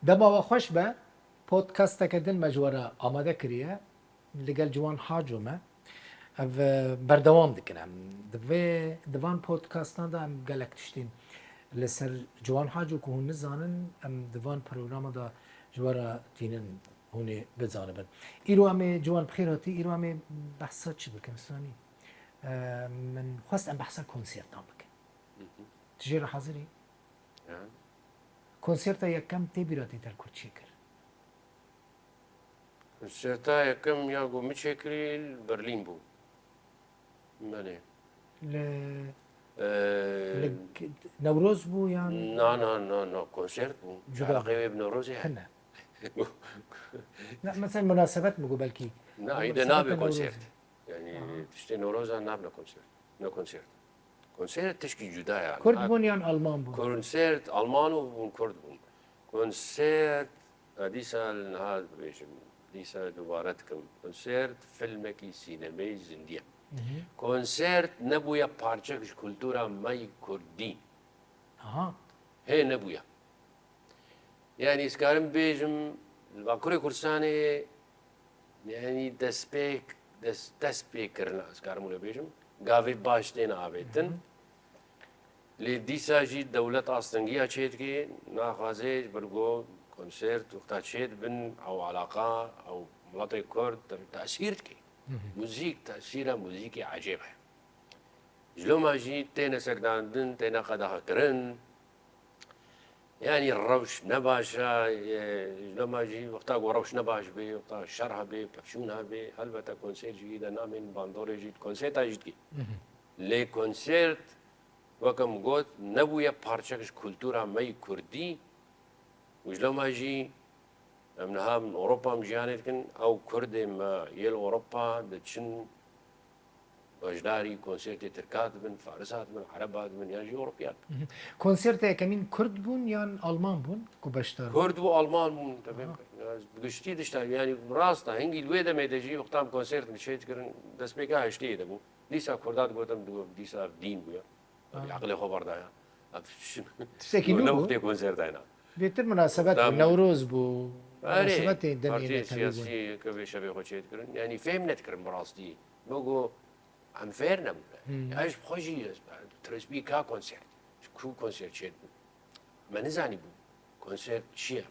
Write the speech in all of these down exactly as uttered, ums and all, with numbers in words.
Dema we xweş be, podcasteke din me ji we re amade kiriye. Li gel Ciwan Haco me. Ev, e, berdewam dikin. Em di vê, di van podcastan de em gelek tiştên li ser Ciwan Haco ku hûn nizanin, em di van programa de ji we re tînin hûn ê bizanibin. Îro em ê, Ciwan, bi xêr hatî, îro em ê behsa çi bikin, Sanî? E, min xwest em behsa konsertan bikin. Hı hı. Tu jê re hazir î? Ya. Konserta yekem tê bîra te, te li ku çêkir? Konserta yekem ya ku min çêkirî li Berlîn bû. Belê. Li, Ee, li k-, Newroz bû yan? Na, na, na, na, konsert bû. Cuda bû. Eleqeyê wê bi Newrozê heye? Tune. Na, mesela munasebet mi ku belkî? Na, îde Munasebeta nabe Newrozê. Konsert. Yani, Aha. tiştê Newroza nabne konsert. Ne konsert. Konsert tişkî cuda yani. Kurd Ha, bûn yan Alman bûn? Konsert Alman û bûn, Kurd bûn. Konsert, e, dîsa niha dibêjim, dîsa dubare dikim. Konsert filmekî sînemeyî zindî ye. Hı hı. Konsert nebûye parçek ji kultura me yî kurdî. Aha. Hê nebûye. Yani, ez karim bêjim, li Bakurê Kurdistanê, yani, destpêk, dest, dest pê kirine, ez karim wilo bêjim, gavê baş têne avêtin. Hı hı. Lê dîsa jî dewlet astingiya çêdike, naxwaze ji ber ku konsert wexta çêdibin, ew alaqa, ew miletê Kurd te-, tesîr dike. Hı hı. Muzîk, tesîra muzîkê ecêb e. Ji loma jî têne sekdandin, têne qedexekirin. Yani rewş ne baş e, e, ji loma jî wexta ku rewş ne baş bê, wexta şer hebê, pevçûn hebê, helbete konser jî de namên bandorê jî konserta jî dikî. Hı hı. Lê konsert, weke min got, nebûye parçek ji kultura me yî kurdî û ji loma jî em niha min Ewropa em jiyanê dikin, ew kurdê me yê li Ewropa diçin Beşdarî konsertê Tirka dibin, Farisa dibin, Ereba dibin, yan jî Ewropiya dibin. Mhm. Konserta yekemîn Kurd bûn yan Alman bûn ku beşdar bûn? Kurd bû, Alman bûn, tabii. Aha. Ya, bi giştî dişta, yani rast e, hingî li wê demê de jî wexta em konsert min çê dikirin, destpêka heştê de bû. Dîsa Kurda digotin, dîsa ev dîn bûye. Ha. Eqlê xwe berdaya. Ev şi-, Tiştekî nû nû bû? Wextê konsertayna. Bêtir munasebet bû, Tam Newroz bû, Erê, munasebetê demê partiyê netewe bûn. Siyasî ke vê şevê xwe çê dikirin, yani fêm nedikirin bi rastî. Me got, em fêr nebûne. Hmm. Ya ji xwe jî ez, tirsbî ka konsert. Ji ku konsert çêdibû? Me nizanî bû. Konsert çi ye?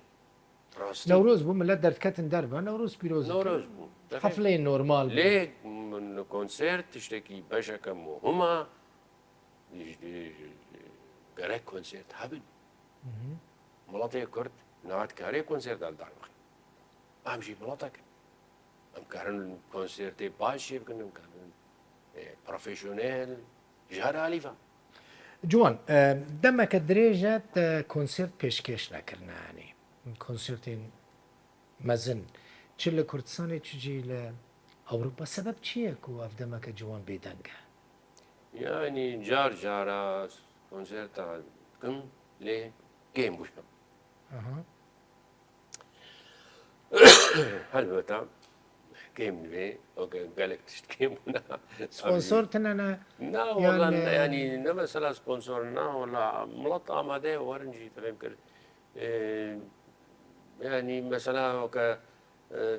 Rastî. Newroz bû, millet derdiketin derve. Newroz pîroz dikin. Newroz bû. Tabii. Hefleyên normal bûn. Lê min konsert tiştekî beşeke muhim e. Ji, ji, gerek konsert hebin. Mhm. Miletê Kurd niha dikare konserta li dar bixin. Em jî miletek in. Em karin konsertê baş çê bikin, em karin, e, profesyonel, ji her alî ve. Ciwan, e, demeke dirêj e te konsert pêşkêş nekirine, yanî konsertên mezin, çi li Kurdistanê, çi jî li Ewropa. Sebeb çi ye ku ev demeke ciwan bêdeng e? Yani car cara konserta dikim, lê kêm bûye. Aha. Helbeta kêm divê, weke gelek tişt kêm bûne. Sponsor tine ne? Na, Yan, wala, e, yani ne mesela sponsor, na, wala milet amade ye werin jî, te fêm kir. E, yani mesela weke, e, e,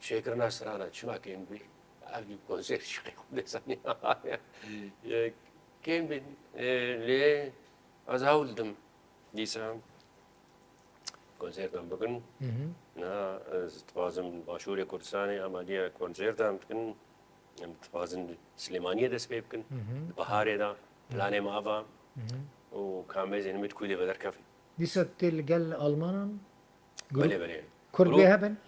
çêkirina strana, çima kêm bî? Ev jî konser şiqê xwe dê zanî. Hmm. E, kêm bin, e, lê ez hewl didim dîsa konsertan bikin. Hı hı. Na, ez dixwazim Başûrê Kurdistanê amadiya konsertan bikin. Em dixwazin Silêmaniyê dest pê bikin. Hı hı. Di biharê de Hı hı. planê me ava Hı hı. û ka em bêzên min di ku dê vederkevin. Dîsa tê li gel Almanan? Grup? Belê, belê. Kurd Grup, bê hebin?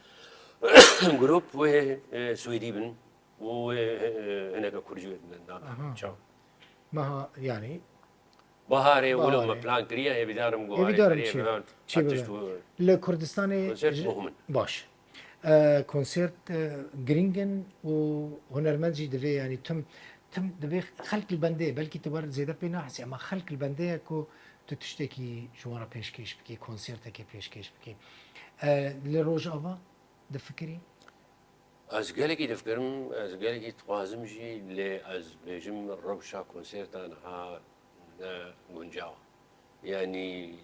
Grup wê, e, Swêdî bin û wê, e, hineke Kurcî wê din nabin. Aha. Çaw. Meha, yani, Baharê wilo Baharê. me plan kiriye, hêvîdar im ku Hêvîdar im harê çi? Çi hêvîdar bibe? Tişt û Li Kurdistanê Konsert ji-, muhim in. Baş. E, konsert, e, girîng in û hunermend jî divê, yani tim, tim divê xelk li bendê, belkî tu wer zêde pê nahesî, ama xelk li bendê ye ku tu tiştekî ji wan re pêşkêş bikî, konsertekê pêşkêş bikî. E, li Rojava difikirî? Ez gelekî difikirim, ez gelekî dixwazim jî, lê ez bêjim rewşa konserta niha ne guncaw e. Yanî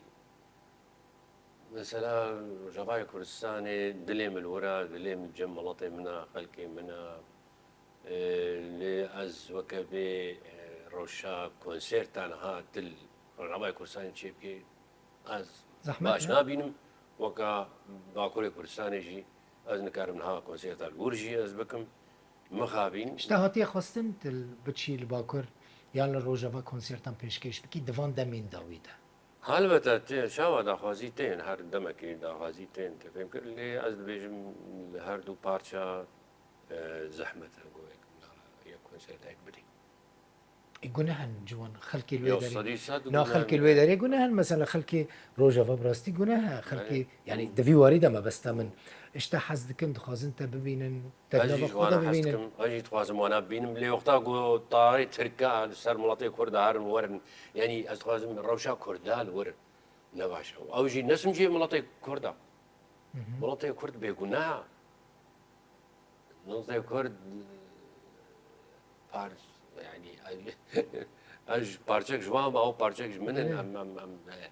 Mesela Rojavayê Kurdistanê dilê min li wir e, dilê min cem welatê min e, xelkê min e. E, lê ez weke vê, e, rewşa konserta niha tu li Rojavayê Kurdistanê çêbikî, ez Zehmet baş ne? nabînim. Weka Bakurê Kurdistanê jî ez nikarim niha konserta li wir jî ez bikim. Mixabîn. Ji te hatiye xwestin tu biçî li Bakur yan li Rojava konsertan pêşkêş bikî di van demên dawî de? Helbete tê, çawa daxwazî tên, her demekî daxwazî tên, te fêm kir. Lê ez dibêjim li her du parça, e, zehmet e ku yek, yek konsertek bidî. E, guneh in ciwan, xelkê li wê Yo, derê. sedî sed Na, guneh xelkê in. li wê derê guneh in, mesela xelkê Rojava bi rastî guneh e, xelkê, Belê. yani di vî warî de mebesta min. Îşte hez dikin, dixwazin te bibînin, te Ez jî nava ji xwe wana de hez bibînin. dikim, ez jî dixwazim wana bibînim. Lê wexta ku tarê Tirka li ser miletê Kurda herin werin, yanî ez dixwazim rewşa Kurda li wir ne baş e. Ew jî ne sincê miletê Kurda. Hı hı. Miletê Kurd bêguneh e. Miletê Kurd par-, yanî ez, ez parçek ji wan be, ew parçek ji min in, Belê. em, em, em, e,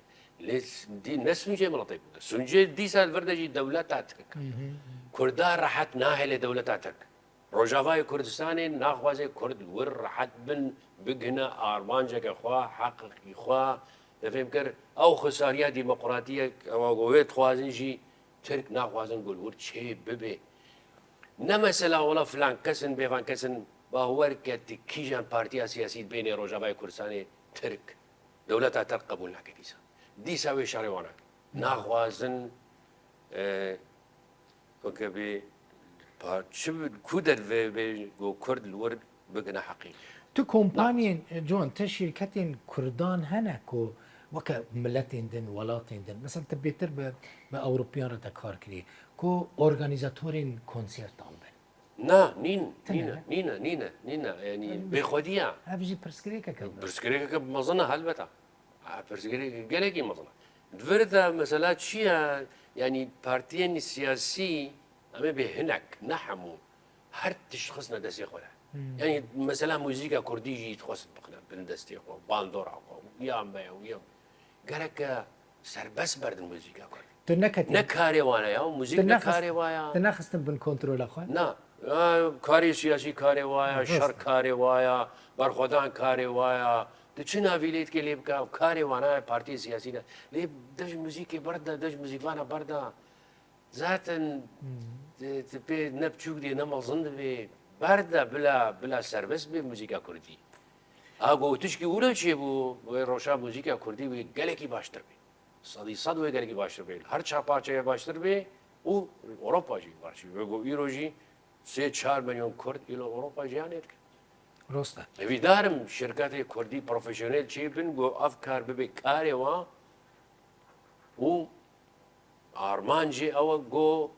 lê s-, dî ne sincê miletê Kurd. Sincê dîsa li vir de jî dewleta Tirk. Hı hı. Kurda rehet nahêle dewleta Tirk. Rojavayê Kurdistanê naxwaze Kurd li wir rehet bin, bigihine armanceke xwe, heqekî xwe, te fêm kir, ew xisariya demokratiyek, ewa ku wê dixwazin jî Tirk naxwazin ku li wir çê bibe. Ne mesela wela filan kes in, bêvan kes in, bawer ke tu kîjan partiya siyasî bênê Rojavayê Kurdistanê Tirk, dewleta Tirk qebûl nake dîsa. Dîsa wê şerê wan nake. Naxwazin, e, weke bê, pa-, çi bi, ku derve bê ku Kurd li wir bigine heqî. Tu kompaniyên, e, Ciwan, tu şîrketên Kurdan hene ku weke miletên din, welatên din, mesela tu bêtir bi, bi Ewropiyan re te kar kirî, ku organîzatorên konsertan bin? Na, nîn, Tine nîne, ne? nîne, nîne, nîne. Yanî Ev bêxwedî ya. Ev jî pirsgirêkeke bi. Pirsgirêkeke mezin e helbet e. Ha, pirsgirêk gelekî mezin e. Di vir de mesela çi ye? Yanî partiyên siyasî, em ê bê hinek, ne hemû. Her tişt xistine destê xwe de. Hmm. Yanî mesela muzîka kurdî jî dixwest bixine bin destê xwe, bandora xwe, ya me ye, ya me. Gereke serbest berdin muzîka kurdî. Tu neketî. Ne karê wan e ya, muzîk Tu ne nexist-, karê wa ya. Tu nexistin bin kontrola xwe? Na. Ya, karê siyasî karê wa ya, Rast. şer karê wa ya, berxwedan karê wa ya. Tu çi navî lê dikê lê bike, karê wana ye, partiyê siyasî ne. Lê de ji muzîkê berda, de ji muzîkvana berda. Zaten Hmm. tu, tu pê ne biçûk dê, ne mezin dibê. Berda bila, bila serbest bê muzîka kurdî. Ha, got tişkî wilo çêbû, wê roşa muzîka kurdî wê gelekî baştir bê. Sedî sed wê gelekî baştir bê. Her çar parçeyê baştir bê û Ewropa jî baştir bê. Wê got îro jî sê çar milyon Kurd îro Ewropa jiyanê dike. Rast e. Hêvîdar im şirketê Kurdî profesyonel çêbin, ku ev kar bibe karê wan û armancê ew e, ku,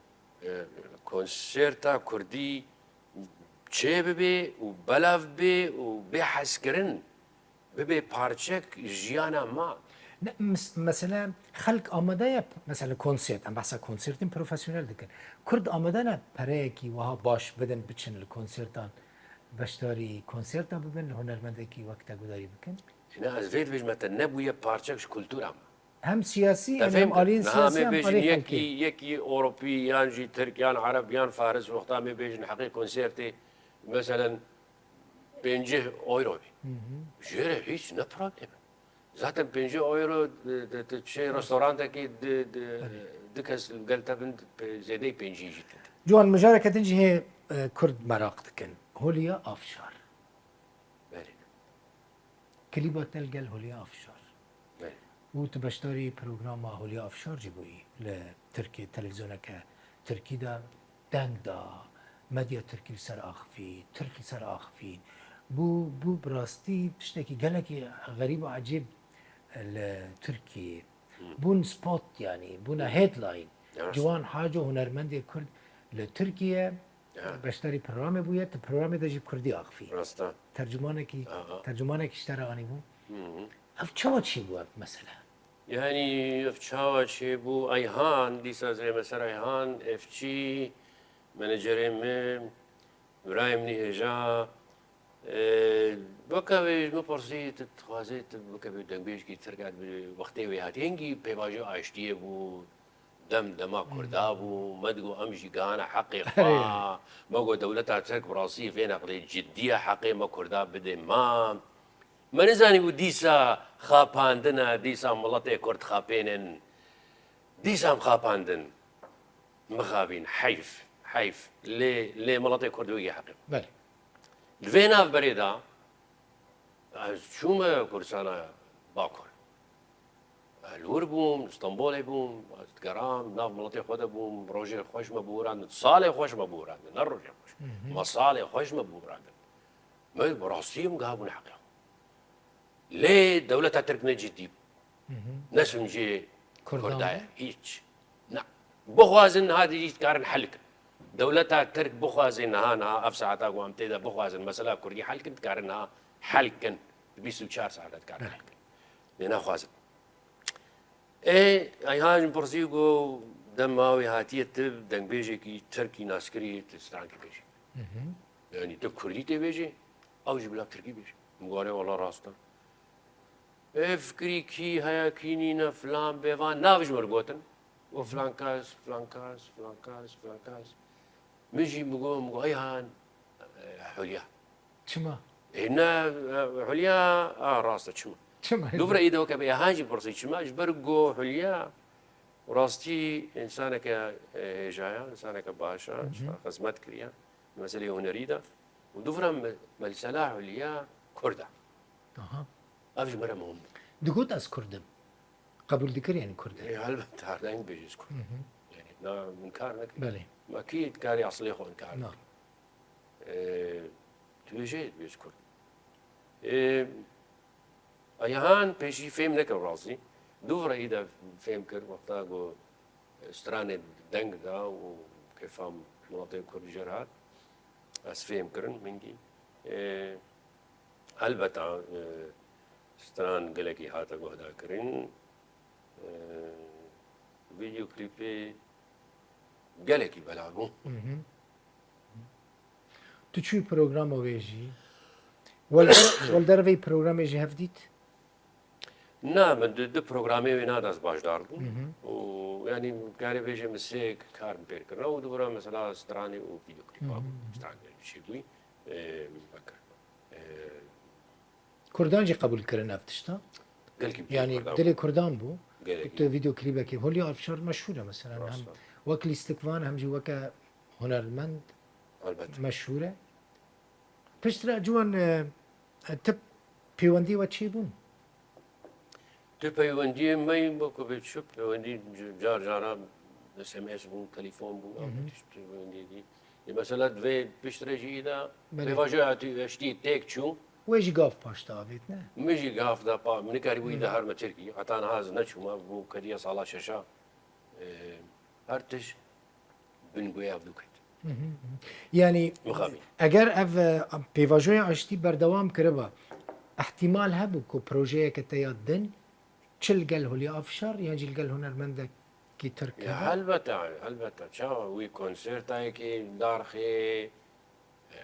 e, konserta Kurdî çêbibe û belav be û bê hezkirin, bibe parçek jiyana me. Ne, mes-, mesela xelk amade ye, mesela konsert, em behsa konsertên profesyonel dikin. Kurd amade ne pereyekî wiha baş bidin, biçin li konsertan, beşdarî konserta bibin, li hunermendekî wek te gudarî bikin? Ne, ez vê dibêjime te, nebûye parçek ji kultura me. Hem siyasî, Te hem, fêm hem kir? aliyên Niha siyasî, em hem bêjin aliyê yekî, xelkê. yekî Ewropî yan jî Tirk yan Ereb yan Faris, wexta em ê bêjin heqê konsertê, meselen, pêncî euro bî. Hı hı. Jê re hîç ne problem e. Zaten pêncî euro, e, de, de, şey, restorantekî di, di, Belê. di kes gel te bin, pe-, zêdeyî pêncî jî tune. Ciwan, mijareke din jî hê, e, Kurd meraq dikin. Holiya Afşar. Belê. Klîba te li gel Holiya Afşar. Belê. Û tu beşdarî programa Holiya Afşar jî bûyî li Tirkî, televîzyoneke Tirkî de deng da, medya Tirkî li ser axivî, Tirk li ser axivî. Bû, bû bi rastî tiştekî gelekî xerîb û ecêb li Tirkî. Hı. Bûn spot, yanî, bûne Hı. headline. Ya, rast. Ciwan Haco, hunermendê Kurd li Tirkiye, Ya. beşdarî programê bûye, tu programê de jî bi Kurdî axivî. Rast e. Tercümanekî, Aha. tercümanekî ji te re anîbû. Hı hı. Ev çawa çêbû ev mesele? Yanî, ev çawa çêbû? Ayhan, dîsa zême ser Ayhan, Efçî, menajerê min, birayê min î hêja, e, weke wê ji min pirsî, tu dixwazî tu weke wê dengbêjkî Tirk hat bi wextê wê hatî. Hingî pêvajoya aştiyê bû, Dem dema Kurda bû, me digot em jî gihane heqê xwe. Me got dewleta Tirk bi rastî vê neqlê cidî ye, heqê me Kurda bidê me. Me nizanîbû dîsa xapandin e, dîsa miletê Kurd xapênin. Dîsa em xapandin. Mixabîn, heyf, heyf. Lê, lê miletê Kurd wê yê heqê. Belê. Di vê navberê de ez çûme Kurdistana Bakur. Ez li wir bûm, li Stenbolê bûm, ez digeram, nav miletê xwe de bûm, rojê xweş me biwirandin, salê xweş me biwirandin, ne rojê xweş. Hı hı. Me salê xweş me biwirandin. Me bi rastî em gihabûn heqê xwe. Lê dewleta Tirk ne cidî bû. Hı hı. Ne simcê Kurdan Kurda ye, bû? Hîç. Ne. Bixwazin niha dî dikarin hel kin. Dewleta Tirk bixwaze niha, niha ev saeta ku em tê de bixwazin mesela Kurdî hel kin, dikarin niha hel kin. Di bîst û çar saet de dikarin hel kin. Lê naxwazin. Ê, Ayhan pirsî ku dem ma wê hatiye tu dengbêjekî Tirkî naskirî, tu strankî bêjî. Hı hı. Yanî tu Kurdî tê bêjî, ew jî bila Tirkî bêjî. Min got, "Erê, wela rast e." Ê, fikirî kî heye, kî nîne, filan, bêvan, nav ji min gotin. Û filan kes, filan kes, filan kes, filan kes. Min jî min got, min got, "Ayhan, e, Hulya." Çima? Ê, ne, e, Hulya, a, rast e, çima? Çima? Dûvra î de weke bê, Ayhan jî pirsî çima? Ji ber ku Hulya, rastî, însaneke, e, hêja ye, însaneke baş e, Hı hı. xizmet kiriye. Meseleyê hunerî de. Û dûvra me-, mesela Hulya Kurd e. Aha. Ev ji me re muhim bû. Digot, "Ez Kurd im." Qebûl dikir, yanî Kurd e. Ê, helbet, her daim dibêje, "Ez Kurd im." Hı hı. Yanî, na, inkar nekir. Belê. Ma kî dikarî eslê xwe inkar Na. bike? Ê, dibêje, dibêje Kurd. Ê, Ayhan pêşî fêm nekir razî. Dûvra î de fêm kir, wexta ku stranê deng da û kêfa miletê Kurd jê re hat. Ez fêm kirin, mingî. Ê, helbeta, ê, stran gelekî hate guhdarkirin. Ê, vîdyoklîpê gelekî bela bû. Hı hı. Tu çûyî programa wê jî? Wel der-, wel derveyî programê jî hev dît? Na, min di, di programê wê nada ez başdar bûm. Hı hı. Û, yanî, karê bêje min sê kar min pêr kirine û dûvra mesela stranê û vîdyoklîpa Hı hı. bû. Stranê çî bûyî, ê, min vekir. Ê, Kurdan jî qebûl kirin ev tişta? Gelkî bi Yanî Kurdan dilê bû. Kurdan bû. Gelekî. Ku tu vîdyoklîbekî Hulya Avşar meşhûr e mesela. Rast Hem e. wek lîstikvan hem jî weke hunermend Elbet. meşhûr e. Piştre Ciwan, e, e, tu pêwendî we çêbûn? Tu peywendiyê me yî wekî bê çi peywendî c-, car cara S M S bûn, telefon bûn, Hı hı. ev tişt peywendiyê dî. Ê, mesela divê piştre jî î de Belê. pêvajoya tu eştî têk çû. Wê jî gav paş de avêt, ne? Min jî gav da pa, min nikarî bû î de Hı. her me Tirkî. Heta niha ez neçûme, bû kediya sala şeşa. Ê, her tişt bin guya ev dû ket. Hı hı, hı. Yanî Mixabî. eger ev, e, pêvajoya aştî berdewam kiriba, ihtimal hebû ku projeyeke te ya din çi li gel Hulya Avşar yan jî li gel hunermendekî Tirk Ya hebe? helbete, helbete. Çawa wî konsertayekê darxê, e,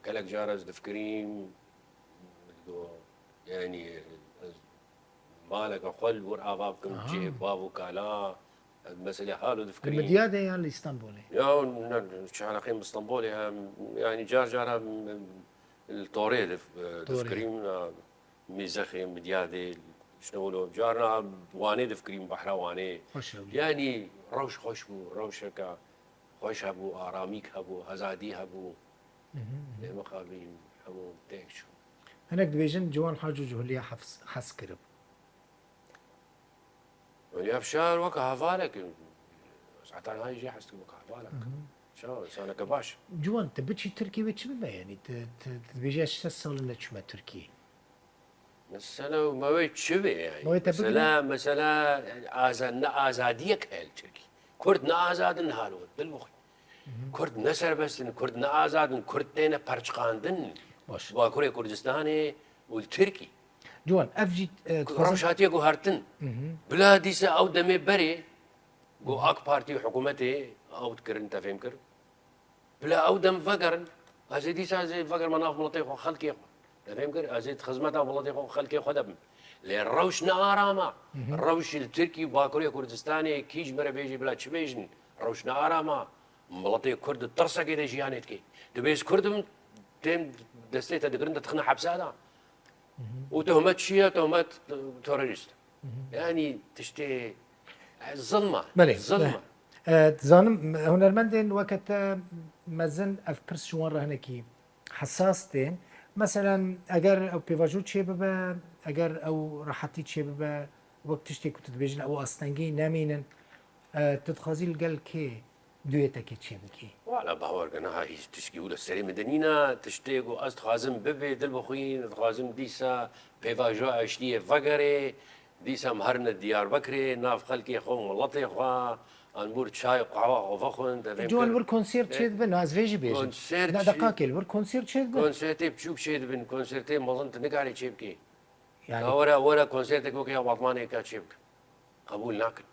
gelek car ez difikirîm, yanî ez maleke xwe li wir ava bikim, Aha. cihê bav û kala, ez meselê halo Li difikirîm. Midyadê yan li Îstanbulê? Ya, ne, çi eleqeyê min Stenbolê hem, yanî car car hem li Torê dif-, Torê. difikirîm, ya, Mîzexê, Midyadê, işte wilo, carna Wanê difikirîm, Behra Wanê. Xweş e wî. Yanî rewş xweş bû, rewşeke xweş hebû, aramîk hebû, azadî hebû. Hı hı, hı. Lê mixabîn hemû têk çû. Hinek dibêjin Ciwan Haco ji Hulya hefs-, hez kirib. Hulya Avşar weke hevalek, ez heta niha jî hez dikim weke hevalek. Hı hı. Çawa, insaneke baş. Ciwan, tu biçî Tirkî wê çi bibe, yanî tu, tu, tu dibêjî ez şeş sal in neçûme Tirkî. Mesele û me wê çi be yanî? Me wê te Mesele, bigire? mesele aza-, ne azadiyek heye li Tirkî. Kurd ne azad in halo, dil bixwe. Hı hı. Kurd ne serbest in, Kurd ne azad in, Kurd têne perçiqandin. Baş. Bakurê Kurdistanê û li Tirkî. Ciwan, ev jî, e, dixwazim Rewş hatiye guhertin. Hı hı. Bila dîsa ew demê berê, ku AK Partî û hikûmetê ew dikirin, te fêm kir. Bila ew dem vegerin, ez ê dîsa ez ê vegerime nav miletê xwe, xelkê xwe. Te fêm kir? Ez ê di xizmeta welatê xwe, xelkê xwe de bim. Lê rewş ne aram a. Rewş li Tirkî û Bakurê Kurdistanê, kî ji me re bêjî bila çi bêjin, rewş ne aram a. Miletê Kurd di tirsekê de jiyanê dike. Tu bês Kurd im, tên destê te digirin, te dixine hepsa de. Û tohmet çi ye? Tohmet, e, terorîst. Yanî tiştê, e, zilm e. Belê. Zilm e. E, dizanim, hunermendên weke te mezin ev pirs ji wan re hinekî hesas tên. Meselen, eger ew pêvajo çêbibe, eger ew rehetî çêbibe, wek tiştê ku tu dibêjin, ew astengî nemînin, e, tu dixwazî li gel kê duyeteke çêbikî? Wala, bawer ke niha hîç tişkî wilo serê min de nîne. Tiştê ku ez dixwazim bibe, dil bixwîn, dixwazim dîsa pêvajoya aştiyê vegerê, dîsa em herine Diyarbekirê, nav xelkê xwe û miletê xwe, an bûr çay û qehwa xwe vexwin, devêm Ciwan, kir. Vir konsert E, çêdibin, ez vê jî bêjim. Konsert Na, çi? Deqakê li vir konsert çêdibin. Konsertê biçûk çêdibin, konsertê mezin tu nikarî çêbikî. Yani Ya were, were konsertek weke ya Batmanê ka çêbike. Qebûl nakin.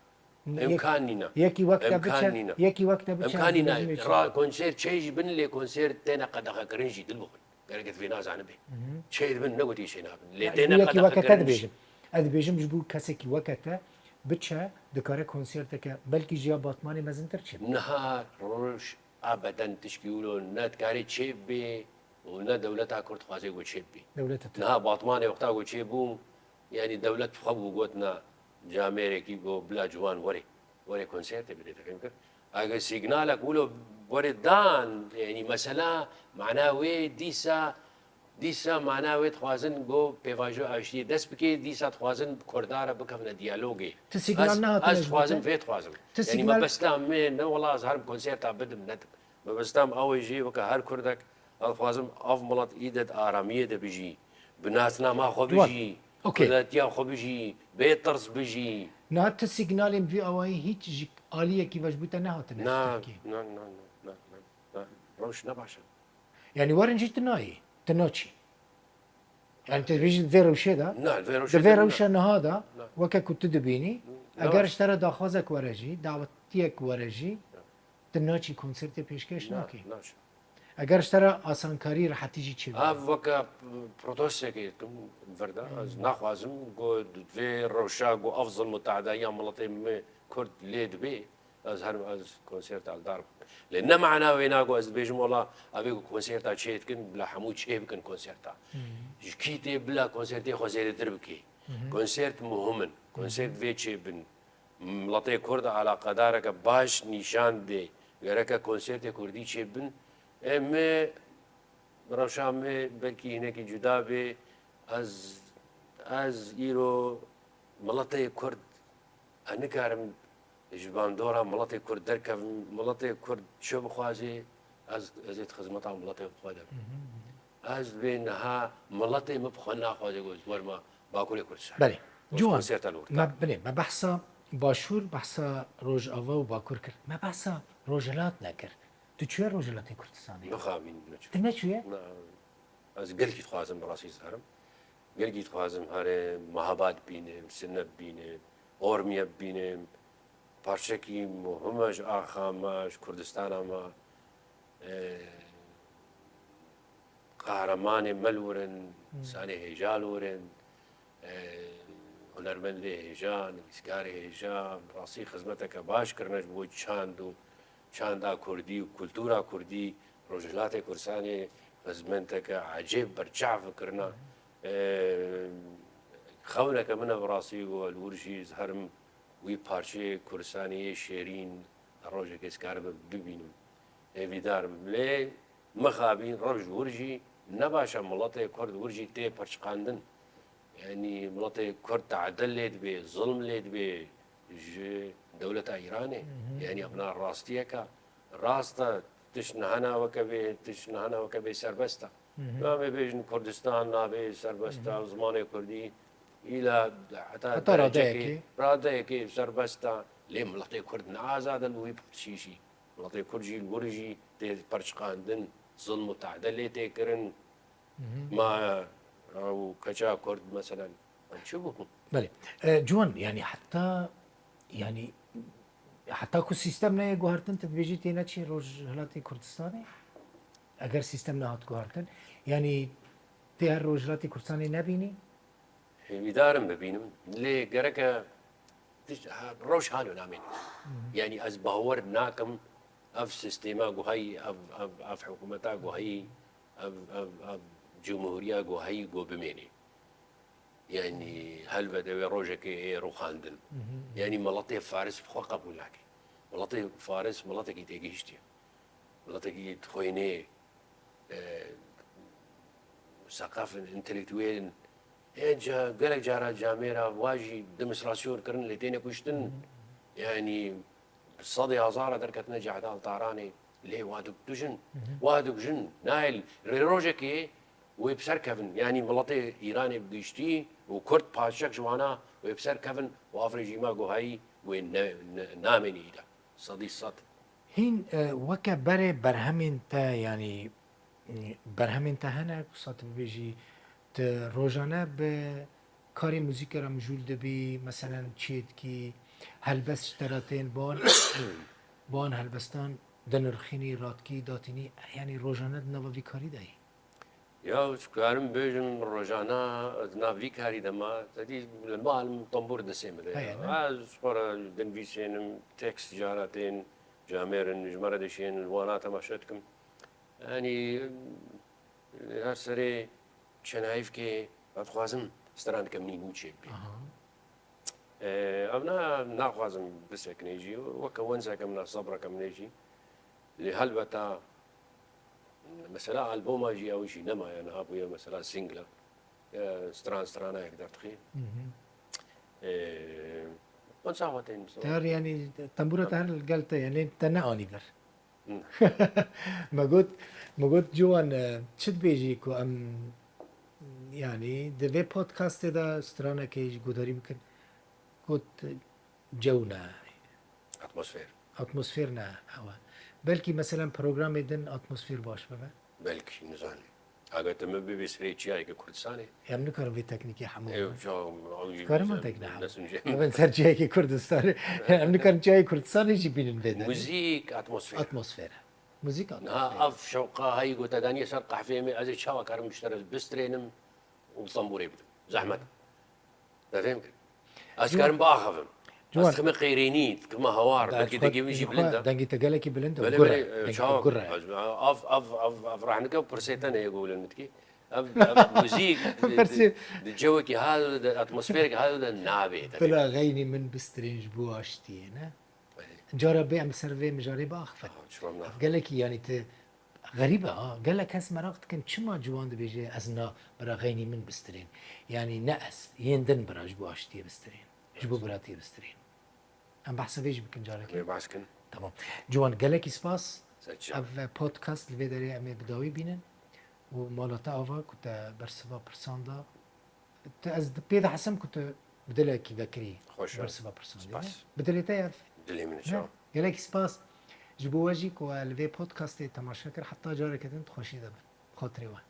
Yek-, Îmkan nîne. Yekî wek te Îmkan biçe, nîne. Yekî wek te biçe, Îmkan nîne. Ra konser çê jî bin, lê konser têne qedexekirin jî, dil bixwin. Gerek ez vê nazanibê. Çê dibin, ne gotî çê nabin. Lê Yani têne bu yekî weke te qedexekirin jî. Dibêjim. Ez dibêjim ji bo kesekî weke te biçe, dikare konserteke belkî ji ya Batmanê mezintir çê. Niha roj abeden tişkî wilo ne dikarê çê bê û ne dewleta Kurd dixwaze ku çê bê. Dewleta Tirk. Niha Batmanê wexta ku çê bû, yanî dewlet xwe bû gotina camêrekî ku bila ciwan were. Were konsertê bide, te fêm kir? Eger signalek wilo were dan, yanî mesela mana wê dîsa, dîsa mana wê dixwazin ku pêvajo aştiyê dest bike, dîsa dixwazin Kurda re bikevine diyalogê. Tu signal Ez, nehatine ez ji bo dixwazim te? Vê dixwazim. Tu Yanî signal mebesta min ne wela ez herim konserta bidim, nedim. Mebesta min ew e jî weke her Kurdek, ez dixwazim ev milet îde di aramiyê de bijî, bi nasnama xwe Ciwan. Bijî, Okey. Kurdatiya xwe bijî, bê tirs bijî. Niha tu signalên vî awayî hîç ji aliyekî ve ji bo te nehatine ji Na, Tirkiyê? na, na, na, na, na, na. Rewş ne baş e. Yani werin jî tu nayî, tu naçî. Yani tu dibêjî di vê rewşê de, Na, di vê rewşê di vê de rewşa na. Niha de, Na. Weke ku tu dibînî, Na. eger ji te re daxwazek were jî, dawetiyek were jî, Na. Tu naçî konsertê pêşkêş Na, nakî. Naçim. Eger ji te re asankarî, rehetî jî çêbû. Ev weke protestekê dikim vir de. Ez naxwazim ku di vê rewşa ku ev zilm û te'dayiya miletê me Kurd lê dibê, ez herim ez konserta li dar bixwim. Lê ne mana wê na ku ez dibêjim wela ev ê ku konserta çê dikin, bila hemû çê bikin konserta. Ji kî tê bila konsertê xwe zêdetir bikê. Konsert muhim in. Konsert vê çê bin. Miletê Kurd eleqedareke baş nîşan dê. Gereke konsertê Kurdî çêbin. Ê me, rewşa me belkî hinekî cuda bê. Ez, ez îro miletê Kurd, ez nikarim ji bandora miletê Kurd derkevim. Miletê Kurd çi bixwaze, ez, ez ê di xizmeta miletê xwe de bim. Ez vê niha miletê min bi xwe naxwaze ku ez werma Bakurê Kurdistanê. Belê. Ciwan, konserta li wir me, belê, me behsa Başûr, behsa Rojava û Bakur kir. Me behsa Rojhilat nekir. Tu çûye Rojhilatê Kurdistanê? Mixabîn neçû. Tu neçûye? Na, ez gelkî dixwazim bi rastî ziherim. Gelkî dixwazim herê Mehabad bînim, Sine bînim, Ormiye bînim. Parçekî muhim e ji axa me, ji Kurdistana me. E, Qehremanê me li wir in, Hmm. Însanê hêja li wir in, e, hunermendê hêja, nivîskarê hêja, bi rastî xizmeteke baş kirine ji bo çand û çanda kurdî û kultura kurdî. Rojhilatê Kurdistanê xizmeteke ecêb berçav kirine. Hmm. E, xewneke min e bi rastî û li wir jî ez herim wî parçeyê Kurdistanê yê şêrîn rojekê ez karibim bibînim. Hêvîdar im. Lê mixabîn roj wir jî ne baş e, miletê Kurd wir jî tê pirçiqandin. Yanî miletê Kurd te'dil lê dibê, zilm lê dibê ji dewleta Îranê. Hı hı. Yanî ev na rastiyeke rast e, tişt niha na weke bê, tişt niha na weke bê serbest e. Hı hı. Em ê bêjin Kurdistan nabê serbest e, Hı hı. zimanê Kurdî îla heta Heta derecekê, radeyekê. radeyekê serbest e. Lê miletê Kurd ne azad e li wî piştî jî. Miletê Kurd jî li wir jî tê perçiqandin, zilm û te'de lê tê kirin. Hı hı. Ma ew keça Kurd meselen, ew çi bû? Belê. E, Ciwan, yanî heta, yanî heta ku sîstem neyê guhertin, tu dibêjî tê neçî Rojhilatê Kurdistanê? Eger sîstem nehat guhertin, yanî Tê her rojhilatê Kurdistanê nebînî? Hêvîdar im bibînim. Lê gereke tişt, ha, roj halo namêne. Yanî ez bawer nakim ev sîstema ku heyî, ev, ev, ev hikûmeta ku heyî, ev, ev, ev cumhuriya ku heyî ku bimêne. Yanî helbet ew ê rojekê ê rûxandin. Yanî miletê Faris bi xwe qebûl nake. Miletê Faris miletekî têgihiştiye. Miletekî dixwînê, e, seqef in, întelektuwêl in. Ê ca-, gelek cara camêra wa jî demonstrasyon kirin, lê têne kuştin. Yanî sedê hezara derketine cehda li Taranê, lê wa dikujin. Wa dikujin. Nayê rê rojekê wê bi ser kevin. Yanî miletê Îranê bi giştî û Kurd paşek ji wana wê bi ser kevin û ev rejîma ku heyî wê ne, ne, namênî îda. Sedî sed. Hîn, e, weke berê berhemên te, yanî, e, berhemên te hene, wisa tu bibêjî, tu rojane bi karê muzîkê re mijûl dibî, meselen çê dikî, helbest ji te re tên, bi wan, bi wan helbestan dinirxînî, radikî, datînî, yanî rojane di nava vî karî de yî? Ya, ez karim bêjim, rojana di nav vî karî de me, te dî li mal min tembûr destê min de. Heye, ne? Ez xwe re dinivîsênim, tekst cara tên, camêr in, ji me re dişên, li wana temaşe dikim. Yanî, her serê çenayîvkê, ez dixwazim straneke min nû çêbibî. Aha. Ee, ev na, naxwazim bisekine jî, weke wenzeke min e, sebreke min e jî. Lê helbeta, mesela alboma jî ew jî nemaye, niha bûye mesela single. Ee, stran stranayek derdixî. Hı hı. Ee, Onca xwe tên mesela. Te her, yanî, tembûra te her li gel te ye, lê te neanî vir. Hmm. Me got, me got, Ciwan, e, çi dibêjî ku em, yanî, di vê podcastê de stranekê ji guhdarî bikin? Got, cew ne. Atmosfer. Atmosfer ne, ew e. Belkî, meselen, programê din atmosfer baş bibe. Belkî, nizanim. Eger tu min bibî serê çiyayeke Kurdistanê. Em nikarin vê teknîkê hemû Ew bibin. Çawa, ew jî Karin min nizanim, tekne hemû. Nesin cem. Em ser çiyayeke Kurdistanê. Em nikarin çiyayê Kurdistanê jî bînin vê derê. Muzîk, atmosfer. Atmosfer. Muzîk, atmosfer. Niha ev şewqa heyî ku te daniye ser qehveyê me, ez ê çawa karim ji te re bistrênim û bi tembûrê bidim. Zehmet. Te fêm kir? Ez Ciwan. Karim biaxivim. Ciwan. Ez dikime qeyrênî, dikime hawar, belkî dengê min jî bilind e. Dengê te gelekî bilind e, belê, gur e. Belê, dengê te çawa gur e. Ez, av, av, av, av rehnike û pirsê te ne yê ku bilind dikî. Ev, ev muzîk di, di, di cewekî halo de, atmosferekî halo de nabê. Bila xeynî min bistirên ji bo aştiyê, ne? Belê. Cara bê em li ser vê mijarê biaxivin. Aha, çima naxivin? Gelekî, yanî, tu xerîb e, ha. Gelek kes meraq dikin, çima Ciwan dibêje, "Ez na, bira xeynî min bistirên." Yanî ne ez, yên din bira ji bo aştiyê bistirên. Ji bo biratiyê bistirên. Em behsa vê jî bikin carekê. Em ê behs kin. Tamam. Ciwan, gelekî spas. Ser çi? Ev podcast li vê derê em ê bi dawî bînin. Û mala te ava ku te bersiva pirsan da. Tu, ez di pê de hesim ku tu bi dilekî vekirî Xweş e. Bersiva pirsan dî, ne? Spas. Bi dilê te ye? Dilê min e, ne? Çawa? Gelekî spas. Ji bo we jî ku we li vê podcastê temaşe kir, heta careke din di xweşî de bin. Xatirê we.